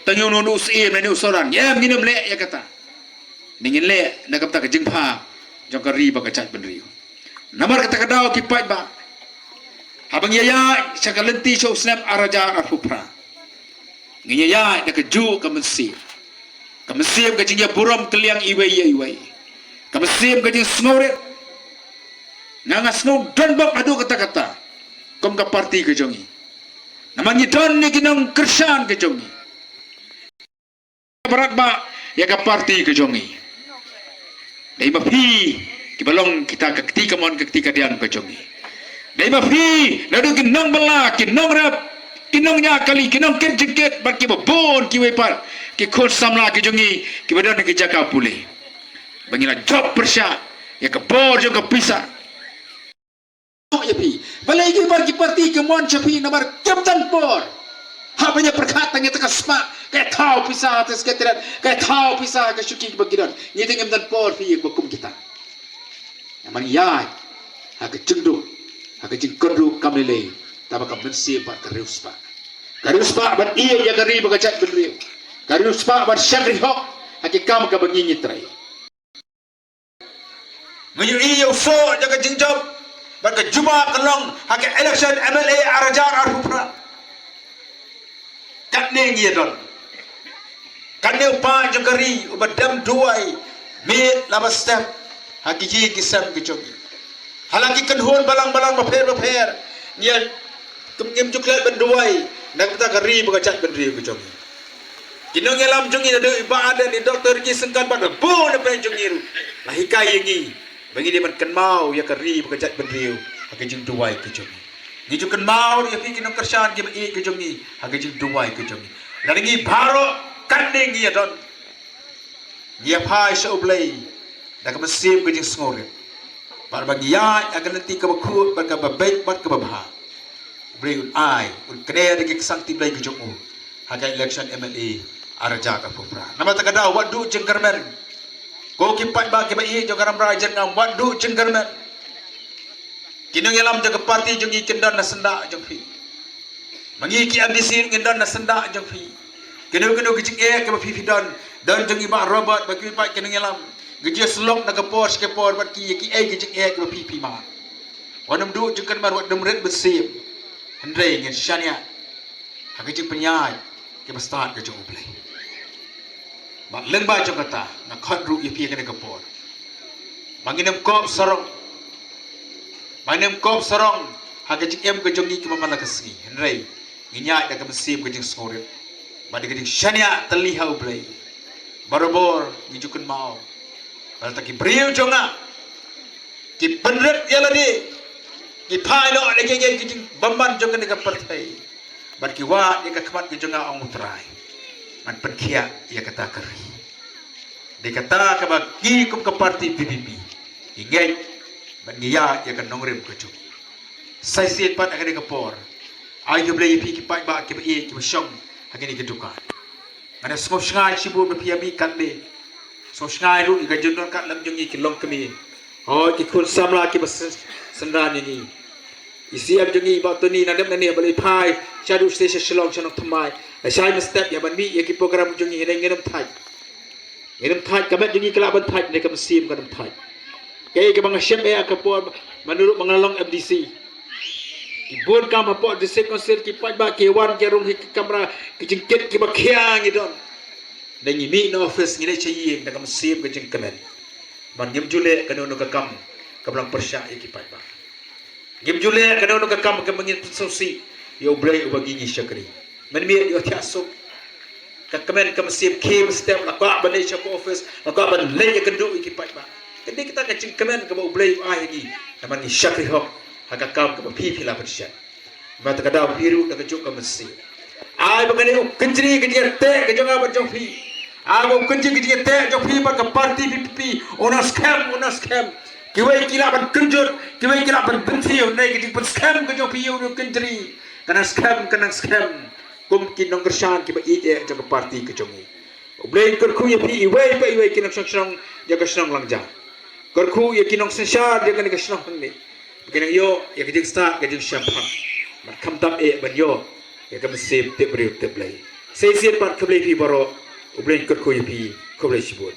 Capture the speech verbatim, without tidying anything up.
Tang ïa uno uno u syiem ne u soran, ïa ngin ym leh ïa kata. Ngin leh na ka bynta ka jingbha jong ka ri bad ka jaitbynriew. Namar kata ka daw ki paidbah, haba ngi ïaid sha ka lynti sha u snem ar hajar arphew phra, ngi ïaid da kajuh ka mynsiem. Ka mynsiem ka jingïaburom kylliang iwei ïa iwei. Ka mynsiem ka jingsngewrit. Nga nga sngew don bok haduh katta katta kum ka parti ka jong ngi. Namar ngi don ïa ki nongkyrshan ka jong ngi. Barak ba ïa ka parti ka jong ngi. Dei ma phi kiba long kita ka kti kamon ka kti kadiang ka jong ngi. Dei ma phi naduh ki nongbylla, ki nongrep, ki nongñiah kali, ki nongkit jingkit bad kiba bun kiwei pat ki khun samla ki jong ngi kiba don ha ki jaka pule. Ba ngi la jop pyrshah ïa ka bor jong ka pisa. Ïa phi. Balei ki bar ki parti ki mon sha phi namar kim don por. Haba ïa pyrkhat tang ïa ta ka spah, ka thaw pisa ha ta secretariat, ka thaw pisa ha ka shuki ba ki don. Ngi tang kim don por phi ïa ba kum kita. Namar ïa ha ka jingduk, ha ka jingkyrduh kam lei lei. Taba ka mynsiem bad ka riewspah. Ka riewspah bad ïa ïa ka ri bad ka jaitbynriew. Ka riewspah bad shakri hok ha ki kam kaba ngi ngi trei. Ngi ïohi ïa u soh jong ka jingjop bad ka jubab ka long ha ka election M L A ar hajar arphew phra. Katne ngi ïa don. Katne u paid jong ka ri uba dem duwai miet laba step ha ki ïing ki sem ki jong ngi. Ha la ki kynhun balang balang bapher bapher ngi ïa Kum ngim ju klet ban duwai na ka bynta ka ri bad ka jaitbynriew ka jong ngi. Ki nongïalam jong ngi naduh i Bah Ardent, i Doktor Ricky Syngkon bad bun na pdeng jong ngi ruh la hikai ïa ngi ba ngi dei ban kynmaw ïa ka ri bad ka jaitbynriew ha ka jingduwai ka jong ngi. Ngi ju kynmaw ïa phi ki nongkyrshan kiba ïeit ka jong ngi ha ka jingduwai ka jong ngi. Lada ngi baroh katne ngi ïa don. Ngi ïa phai sha U Blei da ka mynsiem ka jingsngewrit. Bad ba ngi ïaid ha ka lynti kaba khuid bad kaba beit bad kaba bha. U Blei un ai, un kner da ki ksangti Blei ka jong u ha ka election M L A ar hajar arphew phra. Namar kata ka daw wat duh jingkyrmen. Ko ki paidbah kiba ïeit jong ka Rambrai Jyrngam, wat duh jingkyrmen. Ki nongïalam jong ka parti jong ngi kin don na syndah jong phi. Ma ngi ki M D C ngin don na syndah jong phi. Kino kino ki jingeh kiba phi phi don, don jong i Bah Robert bad ki paid ki nongïalam. Ngi ju ïasyllok na ka por sha ka por bad ki ïa kiei ki jingeh kiba phi phi mad. Wat nym duh jingkyrmen, wat nym rit mynsiem. Hynrei ngin shaniah ha ka jingpynïaid kiba stad ka jong U Blei. Bad lyngba jong kata nga khot ruh ïa phi ha kane ka por ba ngin ym kop sarong, ba ngin ym kop sarong ha ka jingim ka jong ngi kaba man la ka sngi. Hynrei ngin ïaid da ka mynsiem ka jingsngewrit bad da ka jingshaniah tylli ha U Blei. Barabor ngi ju kynmaw ba lada ki briew jong nga ki pynrit ïa lade, ki phai noh da kiei kiei ki jingbymman jong kane ka pyrthei. Bad ki wad ïa ka khmat ka jong nga, ong U Trai, ngan pynkhiah ïa kata ka ri. Dei kata kaba ngi kum ka parti V P P ngi ngeit bad ngi ïaid ïa ka nongrim ka jong ngi. Sa shisien pat ha kane ka por, ai U Blei ïa phi ki paidbah kiba ïeit kiba shong ha kane ka dukan. Nga da sngew shngaiñ shibun ba phi ïa mih katne. Sngew shngaiñ ruh ïa ka jingdon katlam jong ngi ki longkmie. Hooid, ki khun samla kiba syn-, synran ïa ngi. I C M jong ngi i Bah Tony na dep nangne ba la phai shaduh sha Shillong sha Nongthymmai. La shai mynstep ïa ban mih ïa ki program jong ngi, hynrei ngin ym thait. Ngin ym thait, ka met jong ngi ka lah ban thait, hynrei ka mynsiem kan ym thait. Kaei kaba nga shem eh ha ka por ba nga ruh ba nga long M D C. Ki bun kam hapoh District Council ki paidbah ki wan ki rung hi ki kamra, ki jingkit kiba khia ngi don. Da ngi mih na office ngi leit sha ïing da ka mynsiem ka jingkmen. Bad ngim ju leh kano kano ka kam kaba long pyrshah ïa ki paidbah. Ngim ju leh kano kano ka kam kaba ngin pynsngewsih ïa U Blei uba ngi ngi shakri. Mynmiet ïa u thiah suk, ka kmen ka mynsiem khie mynstep, la kwah ban leit sha ka office, la kwah ban leit ïakynduh ïa ki paidbah. Ka dei kata ka jingkmen kaba U Blei u ai ha ngi namar ngi shakri hok ha ka kam kaba phi phi la pynshet. Namar kata ka daw phi ruh da kajuh ka mynsiem, ai ba kane u kynjri ka jingïateh ka jong nga bad jong phi. Ai ba u kynjri ka jingïateh jong phi bad ka parti V P P un nang skhem, un nang skhem. Kiwei ki lah ban kynjut, kiwei ki lah ban pynsiew, hynrei ka jingpynskhem ka jong phi ïa u kynjri ka nang skhem, ka nang skhem. Kum ki nongkyrshan kiba ïeit eh jong ka parti ka jong ngi. U Blei un kyrkhu ïa phi iwei pa iwei ki nongshong shnong jong ka shnong Langja. Kyrkhu ïa ki nongsynshar jong kane ka shnong hangne ba kin nang ïoh ïa ka jingstad ka jingshemphang. Bad khamtam eh ban ïoh ïa ka mynsiem tip briew tip Blei. Sa shisien pat khublei phi baroh, U Blei un kyrkhu ïa phi, khublei shibun.